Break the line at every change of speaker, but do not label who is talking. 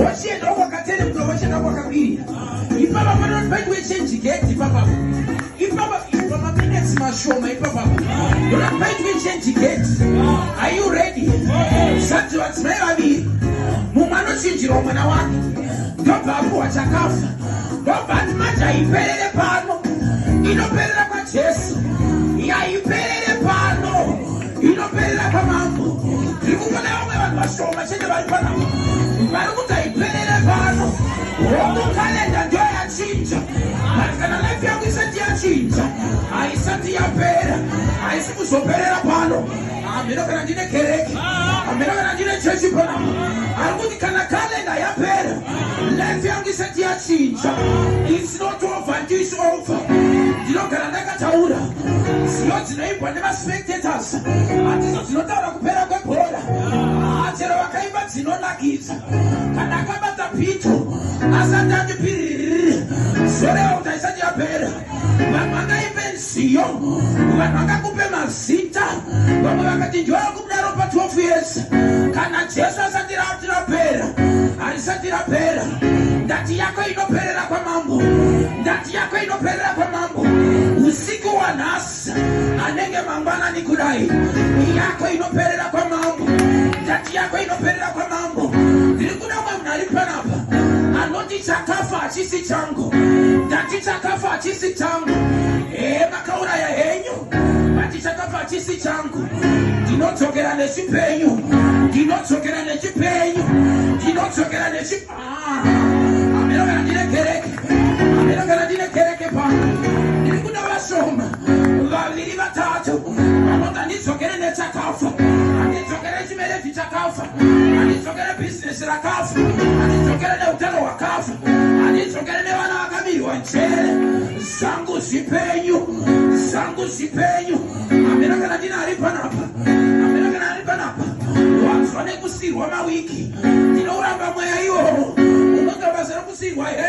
Wochiendawo kwakateremuka, wochienda kwakakwirira. Ipapa panoti paitwe change gate ipapapo. Ipapa pamaminetsi mashoma ipapapo ndonoti paitwe change gate. Are you ready? Zvanzi vadzimai vaviri, mumwe anochinjirwa mwana wake, ndobva apuhwa chakafa, ndobva ati manje haiperere pano, inoperera kwaJesu. Yaiperere pano, inoperera kwamambo. Ndiri kungoda vamwe vanhu vashoma chete vari panapa vari kuti haiperere pano. Hongu, calendar ndiyo yachinja, but kana life yangu isati yachinja, haisati yapera, haisi kuzoperera pano. Hameno kana ndine kereke, hameno kana ndine chechi panapa ari kuti kana calendar yapera, life yangu isati yachinja, it's not over until it's over. Ndinogara ndakataura, ziyo dzinoimbwa nemaspectators hatizo dzinotaura kupera kwebhora. Chero vakaimba dzinonakidza, kana akabata pito asati ati piririri, zoreva kuti haisati yapera. Vanhu vangaimbe nziyo, vanhu vangakupe mazita, vamwe vakati ndoyakudaro pa12 years, kana Jesu asati rati rapera, harisati rapera. Ndati yako inoperera kwamambo, ndati yako inoperera kwamambo. Usiku wanhasi anenge mangwanani kudai, yako inoperera kwamambo. Ndati yako inoperera kwamambo. Ndiri kuda mumwe munhu ari panapa anoti chakafa hachisi changu. Ndati chakafa hachisi changu. Ee, makauraya henyu, bati chakafa hachisi changu. Ndinodzokera nechipenyu, ndinodzokera nechipenyu, ndinodzokera nechi. Ah, hameno kana ndine kereke, hameno kana ndine kereke pano. Ndiri kuda vashoma, vaviri, vatatu vanoti handidzokere nechakafa, handidzokere chimarriage chakafa, handidzokere bhizinesi rakafa, handidzokere neutano hwakafa, handidzokere nevana vakamirwa njere. Zvangu zvipenyu, zvangu zvipenyu. Hameno kana ndine ari panapa, hameno kana ari panapa wanzwa nekusirwa mawiki. Ndinouramba mweya iwowo unoita basa rekusirwa hembe.